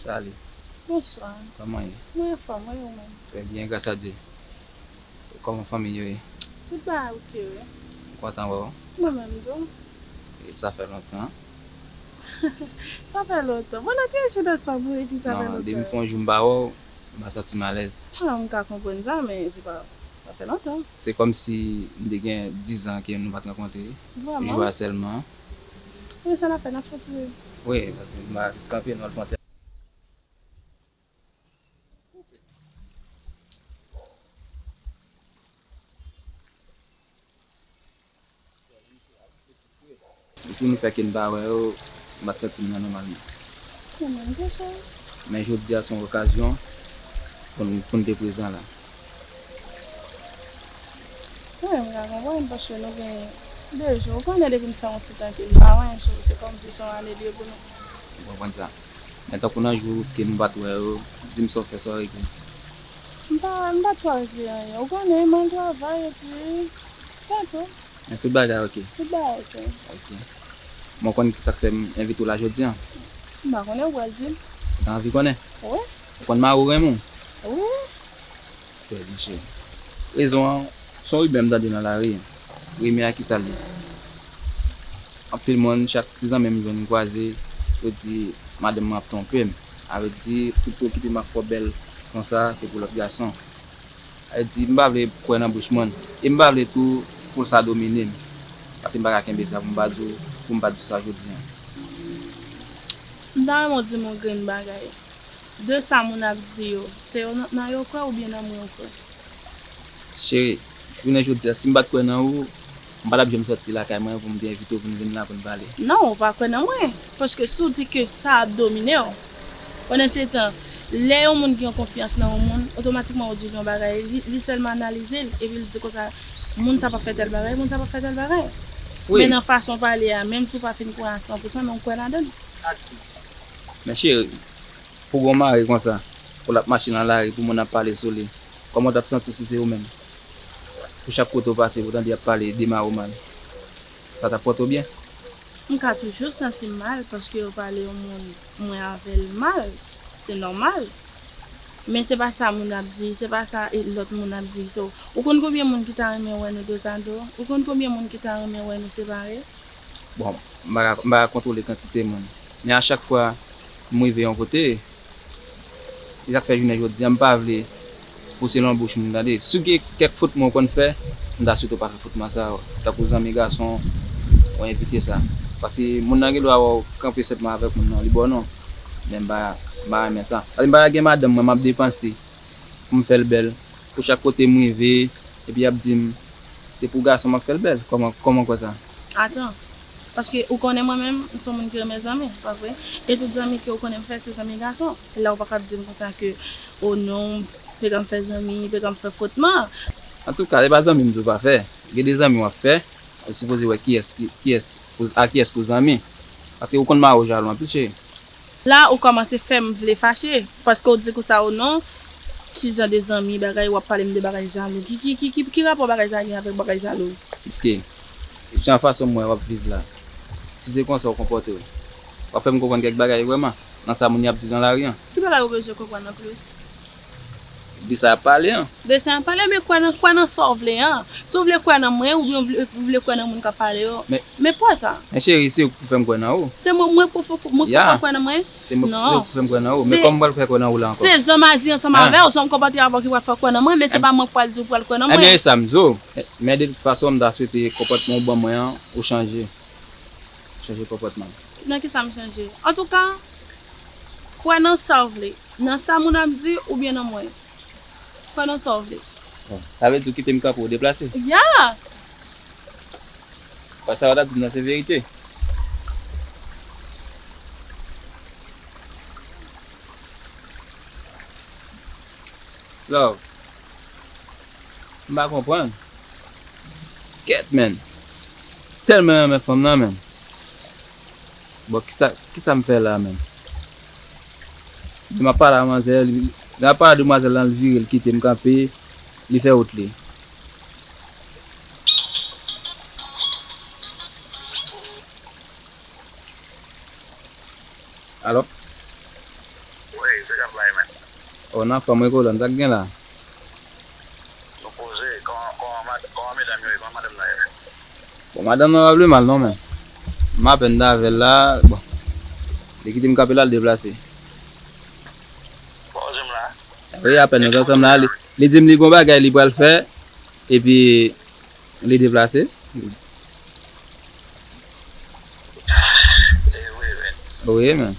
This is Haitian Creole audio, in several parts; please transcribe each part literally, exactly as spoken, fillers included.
Salut. Bonswa. Kòman ye? Mwen anfòm, wi, ou menm? Trè byen, gras a Dye. Se kòman fanmi yo ye? Tout bagay oke, wi. M kontan wè w. Mwen menm tou. E sa fè lontan. Sa fè lontan. Bon, nou te jwenn ansanm, wi, epi sa fè lontan. Non, depi m fè yon jou m pa wè w, m pa santi m alèz. Ah, m ka konprann sa, men se pa, sa fè lontan. Se kòmsi m te gen diz an ke nou pa t rankontre. Vrèman? Jou a sèlman. Men sa n ap fè, n ap fè ti. Wi, paske m pa kanpe, nou al fè yon ti. Jou nou fè ke n pa wè yo, m pa t santi m nan nòmalman. Kòman, monchè? Men jodi a se yon okazyon pou n, pou n te prezan la. Wi, m ka konprann, paske nou gen de jou. Ou konnen depi n fè yon ti tan ke n pa wè, so, se kòmsi se yon ane de pou nou. M konprann sa. Men tankou nan jou ke nou pa t wè yo, di m sa w fè, sa w regle. M pa, m pa twò regle anyen. Ou konnen, m al travay epi, se tou. Men tout bagay oke. Tout bagay oke. Oke. Bon, w konn ki sa k fè m envite w la jodi a? M pa konnen, ou pral di m. Ou ta anvi konnen? Wi. Ou konn mari w renmen w? Wi. Trè byen, cheri. Rezon an, se yon rimè m tande nan lari. Rimè a ki sa l ye? Anpil moun, chak ti zanmi m jwenn, m kwaze, yo di madanm mwen ap twonpe m. Sa vle di, tout okipe m ap fè w bèl konsa, se pou lòt gason. Sa vle di, m pa vle kwè nan bouch moun. E m pa vle tou pou sa domine m. Paske m pa ka kenbe sa pou m pa di w, pou m pa di w sa jodi a. M ta renmen w di m yon grenn bagay. De sa moun ap di yo, se yo nan, nan yo kwè oubyen nan mwen yo kwè? Cheri, jounen jodi a, si m pa t kwè nan ou, m pa t ap janm sòti lakay mwen pou m te envite w pou n vin la pou n pale. Non, ou pa kwè nan mwen. Paske si w di ke sa ap domine w, pandan se tan, lè yon moun gen yon konfyans nan yon moun, otomatikman ou di l yon bagay, li, li sèlman analize l, epi l di konsa, moun sa p ap fè tèl bagay, moun sa p ap fè tèl bagay. Wi. Men nan fason w pale a, menm si w pa fin kwè a san pou san, men w kwè ladan l. Men cheri, pou gon mari konsa, pou l ap mache nan lari, pou moun ap pale sou li, kòman w t ap santi w si se ou menm? Pou chak kote w pase, pou w tande y ap pale de mari w mal, sa t ap pote w byen? M ka toujou santi m mal paske yo pale yon moun mwen avè l mal, se nòmal. Men se pa sa moun ap di, se pa sa e lòt moun ap di. So, ou konn konbyen moun ki ta renmen wè nou do ta do? Ou konn konbyen moun ki ta renmen wè nou separe? Bon, m pa ka, m pa ka kontwole kantite moun. Men a chak fwa m rive yon kote, e sa k fè jounen jodi a, m pa vle pou se nan bouch moun, tande. Si w gen kèk fot mwen w konn fè, m ta swete w pa fè fot mwen sa yo. Tankou zanmi gason, w envite sa. Paske moun nan gen dwa wè w kanpe senpman avèk moun nan, li ba w non. Men m pa, m pa renmen sa. Paske m pa ka gen madanm mwen, m ap depanse pou m fè l bèl. Pou chak kote m rive, epi y ap di m, se pou gason m ap fè l bèl. Kòman, kòman w kwè sa? Atan, paske ou konnen mwen menm, m se yon moun ki renmen zanmi, pa vre? E tout zanmi ke ou konnen m fè, se zanmi gason. E la ou pa ka ap di m konsa ke, o non, m peka m fè zanmi, peka m fè fot, man. Antouka, se pa zanmi m di w pa fè. Gen de zanmi w ap fè, ou sipoze wè kiyès, ki, kiyès, pou, a kiyès pou zanmi. Paske ou konn mari w jalou anpil, cheri. La, ou kòmanse fè m vle fache, paske ou di konsa, o non, ki jan de zanmi, bagay, w ap pale m de bagay jalou. Ki, ki, ki, ki, ki rapò bagay sa gen avèk bagay jalou? Piske, jan fason m wè w ap viv la, si se konsa w konpòte w, w ap fè m konprann kèk bagay vrèman, nan sa moun y ap di nan lari an. Ki bagay ou bezwen konprann anplis? De sa y ap pale an. De sa y ap pale, men kwè nan, kwè nan sa w vle an. Si w vle kwè nan mwen, oubyen w vle, ou vle kwè nan moun k ap pale yo, men, men pòtan. Men cheri, se ou k pou fè m kwè nan ou. Se mwen, mwen pou fè, mwen pou fè kwè nan mwen? Se mwen, se ou k pou fè m kwè nan ou. Men kòman m pral fè kwè nan ou la ankò? Se jan m aji ansanm avè w, jan m konpòte avè w ki pral fè w kwè nan mwen, men se pa mwen k pral di w pral kwè nan mwen. Ebyen, e sa m di w. Men de tout fason, m ta swete konpòtman w ban mwen an, ou chanje. Chanje konpòtman m. Nan ki sa m chanje? Antouka, kwè nan sa w vle. Nan sa moun ap di oubyen nan mwen? Kwè nan sa w vle. Bon, sa vle di w kite m kanpe, w deplase? Ya! Paske sa w t ap di m nan se verite. Love. M pa konprann. Kèt, menn. Tèlman renmen fanm nan, menn. Bon, kisa, kisa m fè la menm? Lè m ap pale a manzè, lè m ap pale a demwazèl lan, l vire, l kite m kanpe, li fè wout li. Alò? O, nan fòm wi kolòn, sa k gen la? Nou poze, kòman, kòman mad-, kòman medam yo ye, kòman madanm nan ye? Bon, madanm nan pa vle mal non, men. M apèn t avè l la, bon. Li kite m kanpe la, l deplase. Bon, ou di m la? Wi, apèn nou t ansanm la, li, li di m li gon bagay li pral fè, epi li deplase. E wi, men. Wi, men.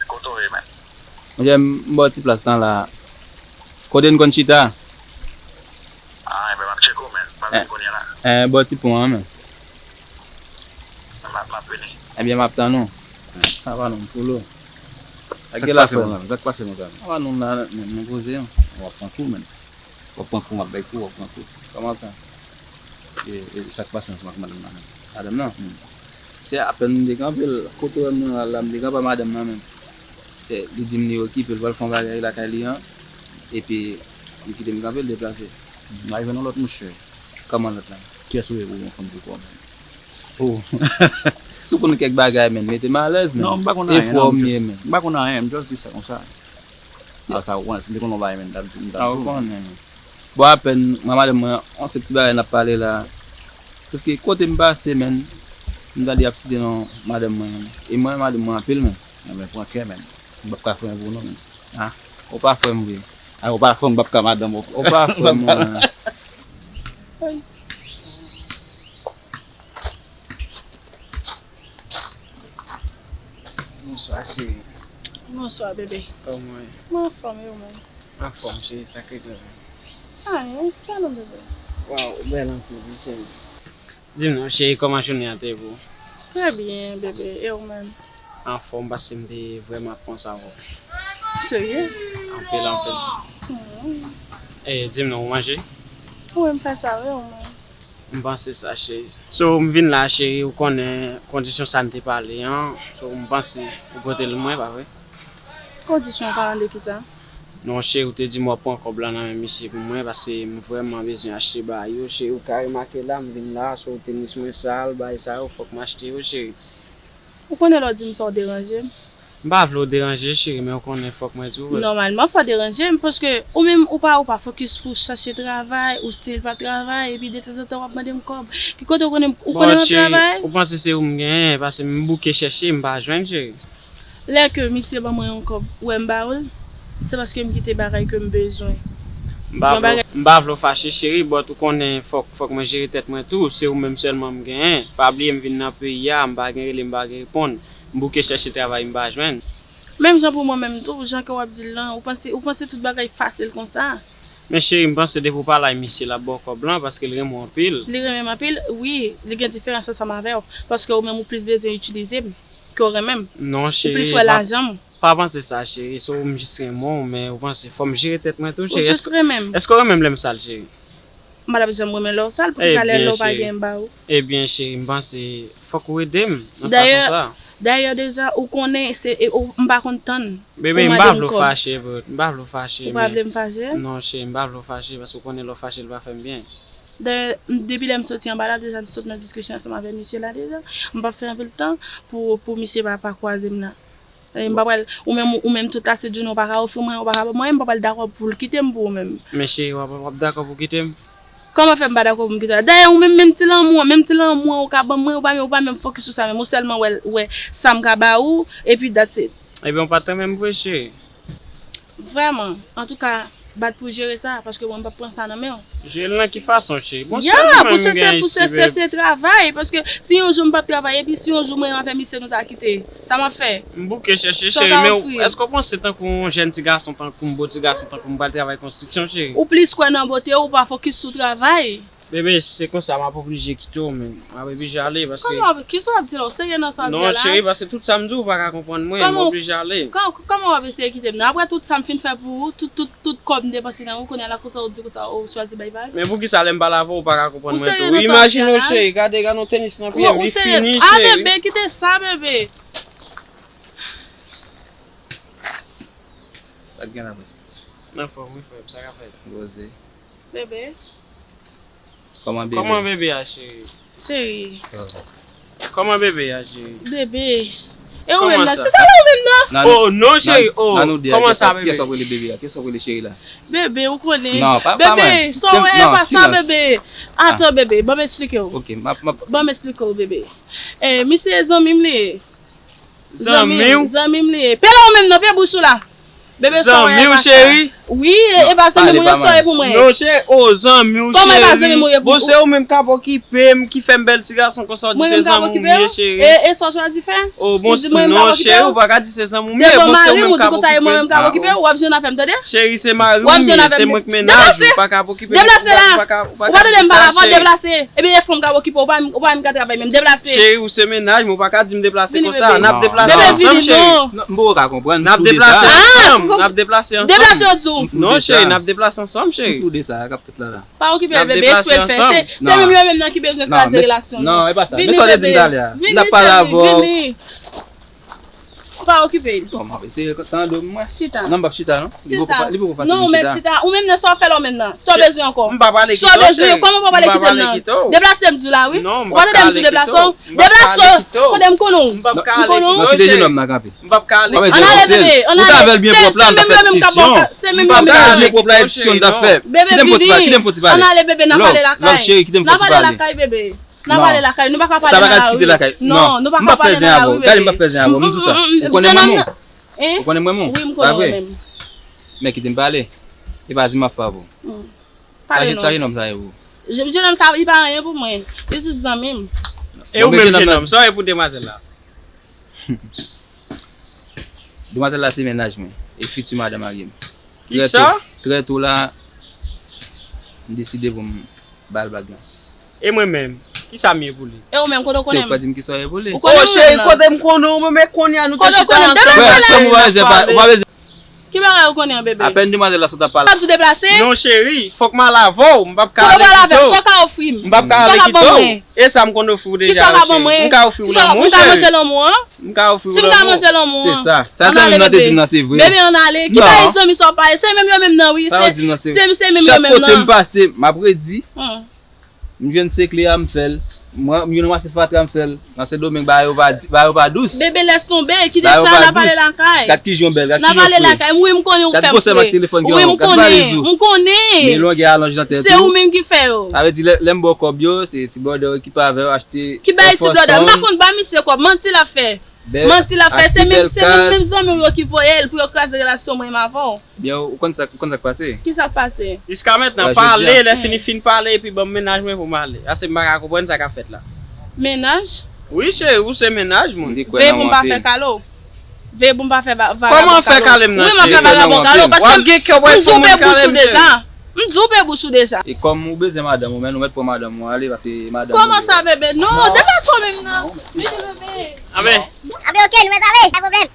Kote w ye, men? Monchè, m bò ti plas lan la. Kote n konn chita? Ah, enben, m ap tcheke w, men. M ap vin kounye a la. Eh, bò ti pon an, men. M ap, m ap vini. Ebyen, m ap tann ou. Apa non, m sou lo. Sa k pase, mon zanmi? Sa k pase, mon zanmi? Apa non, m la, men, men poze, an. W ap pran kou, men. W ap pran kou, m ap bay kou, w ap pran kou. Kòman sa? E, e sa k pase ansanm ak madanm nan menm? Madanm nan? Hmm. Se apèn m te kanpe l, kote w wè m nan la, m te kanpe ak madanm nan menm. Se, li di m li okipe, l pral fè yon bagay lakay li an, epi li kite m kanpe, l deplase. M rive nan lòt mouche. Kòman lòt la? Kiyès ou ye pou yon fanm pou kò w menm? Oh. Si w konn kèk bagay, men, mete m alèz, men. Non, m pa konn anyen, non, m just, m pa konn anyen, m just di sa konsa. Ah, sa ou konnen, si m te konn yon bagay, men, m t ap di, m t ap di w. Ah, ou konnen, men. Bon, apèn, mwen, madanm mwen, on se ti bagay n ap pale la. Sòf ke kote m pase, men, m tande y ap site non madanm mwen, men. E mwen, madanm mwen anpil, men. Nan, men pran kè, men. M p ap ka frè pou ou, non, men. Ah, ou pa frè m vre. Ah, ou pa frè m, m p ap ka madanm ou. Ou pa frè m, mwen. Ay. Bonswa, cheri. Bonswa, bebe. Kòman w ye? Mwen anfòm, e ou menm? Anfòm, cheri, sa k rive menm? Anyen, se pa non, bebe. Waw, ou bèl anpil, wi, cheri. Di m non, cheri, kòman jounen an te ye pou ou? Trè byen, bebe, e ou menm? Anfòm, paske m te vrèman ap panse avè w. Serye? Anpil, anpil. Hmm. E, di m non, ou manje? Wi, m fè sa, wi, ou menm? M panse sa, cheri. So, m vin la, cheri, ou konnen kondisyon sa n te pale an. So, m panse ou pote l mwen, pa vre? Kondisyon, an palan de kisa? Non, cheri, ou te di m w ap pran kòb la nan men misye pou mwen, paske m vrèman bezwen achte bagay yo. Cheri, ou ka remake la, m vin la, so, tenis mwen sal, bagay sa yo, fòk m achte yo, cheri. Ou konnen lè w di m sa, w deranje m. M pa vle w deranje, cheri, men ou konnen fòk mwen di w. Nòmalman, fò w deranje m, paske ou menm, ou pa, ou pa fokis pou w chache travay, ou still p ap travay, epi detanzantan w ap mande m kòb. Ki kote ou konnen, ou konnen m ap travay? Bon, cheri, ou panse se ou m genyen, paske m bouke chèche, m pa jwenn, cheri. Lè ke misye ban mwen yon kòb, ou wè m ba ou l, se paske m kite bagay ke m bezwen. M pa vle, m pa vle w fache, cheri, but ou konnen fòk, fòk mwen jere tèt mwen tou, se ou menm sèlman m genyen. Pa bliye m vin nan peyi a, m pa gen rele, m pa gen reponn. M bouke chèche travay, m pa jwenn. Menm jan pou mwen menm tou, jan ke w ap di l lan, ou panse, ou panse tout bagay fasil konsa? Men cheri, m panse depi w pale ak misye, l ap ba w kòb lan, paske l renmen w anpil. Li renmen m anpil, wi, li gen diferans ansanm avè w, paske ou menm ou plis bezwen itilize m ke w renmen m. Non, cheri, ou plis wè lajan m. Pa panse sa, cheri. Se ou m jis renmen w, men ou panse fò m jere tèt mwen tou, cheri. Ou jis renmen m. Èske w renmen m lè m sal, cheri? M pa t ap janm renmen lè w sal, poukisa lè, lè w pa gen m ba ou? Ebyen, cheri, m panse fòk ou ede m nan fason sa. Dayè, dayè, deja, ou konnen, se, e, ou, m pa konn tann pou w mande m kòb. Bebe, m pa vle w fache, bro. M pa vle w fache, men. Ou pa vle m fache? Non, cheri, m pa vle w fache, paske w konnen lè w fache, l pa fè m byen. Dayè, m, depi lè m soti anba la, deja, m sot nan diskisyon ansanm avè misye la, deja. M p ap fè anpil tan pou, pou misye pa, pa kwaze m la. E m pa pral, ou menm, ou menm tout la, se di nou ou pa ka ofri mwen, ou pa ka ban mwen, m pa pral dakò pou l kite m pou ou menm. Men cheri, w ap, w ap dakò pou kite m? Kòman fè m pa dakò pou m kite w? Dayè, ou menm, menm ti lanmou an, menm ti lanmou an ou ka ban mwen, ou pa, ou pa menm fokis sou sa menm. Ou sèlman wè, wè sa m ka ba ou, epi that's it. Ebyen, ou pa t renmen m vre, cheri. Vrèman, antouka, bat pou jere sa, paske mwen, m p ap pran sa nan men w. Jere l nan ki fason, cheri? Bon, sèl ou menm m genyen isi, beb. Ya, pou se, se, se, se travay, paske si yon jou m p ap travay, epi si yon jou mwen avè misye nou ta kite, sa m ap fè? M bouke chèche, cheri, men w, èske w panse tankou yon jèn ti gason tankou m, bo ti gason tankou m, pral travay konstriksyon, cheri? Ou plis kwè nan bote w, ou pa fokis sou travay. Bebe, se konsa, m ap oblije kite w, men. M ap oblije ale, paske... Kòman w ap, kisa w ap di la? Ou serye nan sa w ap di a la? Non, cheri, paske tout sa m di w, ou pa ka konprann mwen, m oblije ale. Kòman, kòman w ap eseye kite m nan? Apre tout sa m fin fè pou ou, tout, tout, tout kòb m depanse nan ou, kounye a la konsa ou di konsa ou chwazi bay vag? Men poukisa lè m pale avè w, ou pa ka konprann mwen tou? Ou serye nan sa w ap di a la? Imajine w, cheri, gade, gade yon tenis nan pye m, li fini, cheri. Ou serye? Ah, bebe, kite sa, bebe. Sa k gen la, mesye? Anfòm, wi, frè m, sa k ap fèt? Poze. Bebe. Kòman bebe? Kòman bebe a, cheri? Cheri. Oh. Kòman bebe a, cheri? Bebe. E ou menm nan? Se talè ou menm nan? Oh non, cheri. Oh, kòman sa, bebe? Kiyès w ap rele bebe a? Kiyès w ap rele cheri la? Bebe, ou konnen. Non, pa, pa mwen. Bebe, sa w wè, e pa sa, bebe. Atann, bebe, ban m esplike w. Ok, m ap, m ap. Ban m esplike w, bebe. Eh, misye zanmi m li ye. Zanmi w? Zanmi m li ye. Pele w menm nan, pe bouch ou la. Bebe, sa w wè, e pa sa. Zanmi w, cheri? Wi, e, e pa zanmi m ou ye, sa w ye pou mwen? Non, cheri, oh, zanmi w, cheri. Kòman e pa zanmi m ou ye pou... Bon, se ou menm k ap okipe m, ki fè m bèl ti gason konsa, w di se zanmi w m ye, cheri. E, e sa w chwazi fè? Oh, bon, non, cheri, ou pa ka di se zanmi w m ye, bon, se ou menm k ap okipe m. Devan mari m, ou di konsa, e mwen menm k ap okipe w, w ap jwenn avè m, tande? Cheri, se mari w m ye, se mwen k mennaj ou, ou pa ka ap okipe m. Deplase! Deplase la! Ou pa tande m pale avè w, deplase! Ebyen, e fanm k ap okipe w, ou pa menm, ou pa menm ka travay menm, deplase! Cheri, ou se mennaj mwen, ou pa ka di m deplase konsa. N ap deplase ansanm, cheri. Non, m poko ka konprann. N ap deplase ansanm. N ap deplase ansanm. Deplase, yo di w. Non, cheri, n ap deplase ansanm, cheri. M sou de sa k ap fèt la, la. Pa okipe l, bebe, e sou e l fè. Se, se menm yo menm nan ki bezwen kraze relasyon nou. Non, e pa sa. Men sa w te di m talè a. M t ap pale avè w. Vini, cheri, vini. Pa okipe l. Bon, m ap eseye tande w, mwen. Chita. Non, m p ap chita, non. Li poko fa-, li poko fasil pou m chita. Non, ou mèt chita. Ou menm nan, sa w ap fè la, ou menm nan? Sa w bezwen ankò? M pa prale kite w, cheri. Sa w bezwen? Kòman w pa prale kite m nan? Deplase, m di w la, wi. Non, m p ap ka ale kite w. Ou pa tande m di w deplase w? Deplase w! Kote m konnen w? M p ap ka ale kite w, cheri. Kite jenòm nan kanpe. M p ap ka ale kite w. Ann ale, bebe, ann ale. Ou ta avè l byen pwòp la, m ta fè sisyon. Se menm yo menm nan. M p ap ka ale kite w, cheri, non. Bebe, vini. Kite m fon ti pale, kite m fon ti pale. Ann ale, bebe, n a pale lakay. Love, love, cheri, kite m fon ti pale. N a pale lakay, bebe. N a pale lakay, nou pa ka pale nan lari. Non, nou pa ka pale nan lari, bebe. M p ap fè zen avè w. Gade, m p ap fè zen avè w, m di w sa. Ou konnen mwen menm? Ou konnen mwen menm? Wi, m konnen w menm. Men kite m pale. E pa di m ap fè avè w. Sa jenòm sa ye pou ou? Jenòm sa, li pa anyen pou mwen. Li jis zanmi m. E ou menm, jenòm, sa w ye pou demwazèl la? Demwazèl la se mennaj mwen e fiti madan marye m. Kisa? Trè to, trè to la, m deside pou m ba l bag lan. E mwen menm, kisa m ye pou li? E ou menm, kote w konnen m? Se ou k pral di m kisa w ye pou li. Ou konnen mwen menm nan? Oh, cheri, kote m konnen w, mwen menm, kounye a nou te chita ansanm. Kote w konnen m? Deplase la! Ou pa bezwen, ou pa bezwen. Ki bagay ou konnen an, bebe? Apèn demwazèl la sot ap pale. Ou pa di deplase? Non, cheri, fòk m al avè w, m p ap ka ale kite w. Kote w pral avè m? Sa w ka ofri m? M p ap ka ale kite w. Sa w ka ban mwen? E sa m konn ofri w deja, cheri. Kisa w ka ban mwen? M ka ofri w lanmou, cheri. M ka manje lanmou an? M ka ofri w lanmou. Si m ka manje lanmou an? Se sa. Sa zanmi m nan te di m nan se vre. Bebe, ann ale. Ki bagay zanmi sa w pale? Se menm yo menm nan, wi. Sa yo di m nan se vre. Se, se menm yo menm nan. Chak kote m pase, m ap redi. M jwenn se kle a, m fè l. Mwen, m jwenn ranmase fatra, m fè l. Nan Sendomeng, bagay yo pa di, bagay yo pa dous. Bebe, lès tonbe, kite sa, n a pale lakay. Gad ki jan w bèl, gad ki jan w fre. N a pale lakay, wi, m konnen ou fè m fre. Gad gwosè mak telefòn gen an, gad valiz ou. Wi, m konnen, m konnen. Men longè alonj nan tèt ou. Se ou menm ki fè yo. Sa vle di, lè, lè m ba w kòb yo, se ti brother yo ki pare avè w achte Air Force One. Ki bay ti brother? M pa konn ba misye kòb, manti l ap fè. Manti l ap fè, se menm, se menm, menm zanmi w yo ki voye l pou yo kraze relasyon mwen menm avè w. Byen, ou konn sa, ou konn sa k pase? Kisa k pase? Jiska mentnan, pale, lè fini, fin pale, epi ban m mennaj mwen pou m ale. Ase m pa ka konprann sa k ap fèt la. Mennaj? Wi, cheri, ou se mennaj mwen. Veye pou m pa fè kale w. Veye pou m pa fè va-, vagabon kale w. Kòman fè kale m nan, cheri? Wi, m ap fè vagabon kale w, paske m di w pe bouch ou deja. M di w pe bouch ou deja. E kòm ou bezwen madanm ou, men ou mèt pran madanm ou ale, paske madanm ou... Kòman sa, bebe? Non, deplase w menm nan. Vini, bebe. Anben. Anben, ok, nou mèt ale, pa pwoblèm.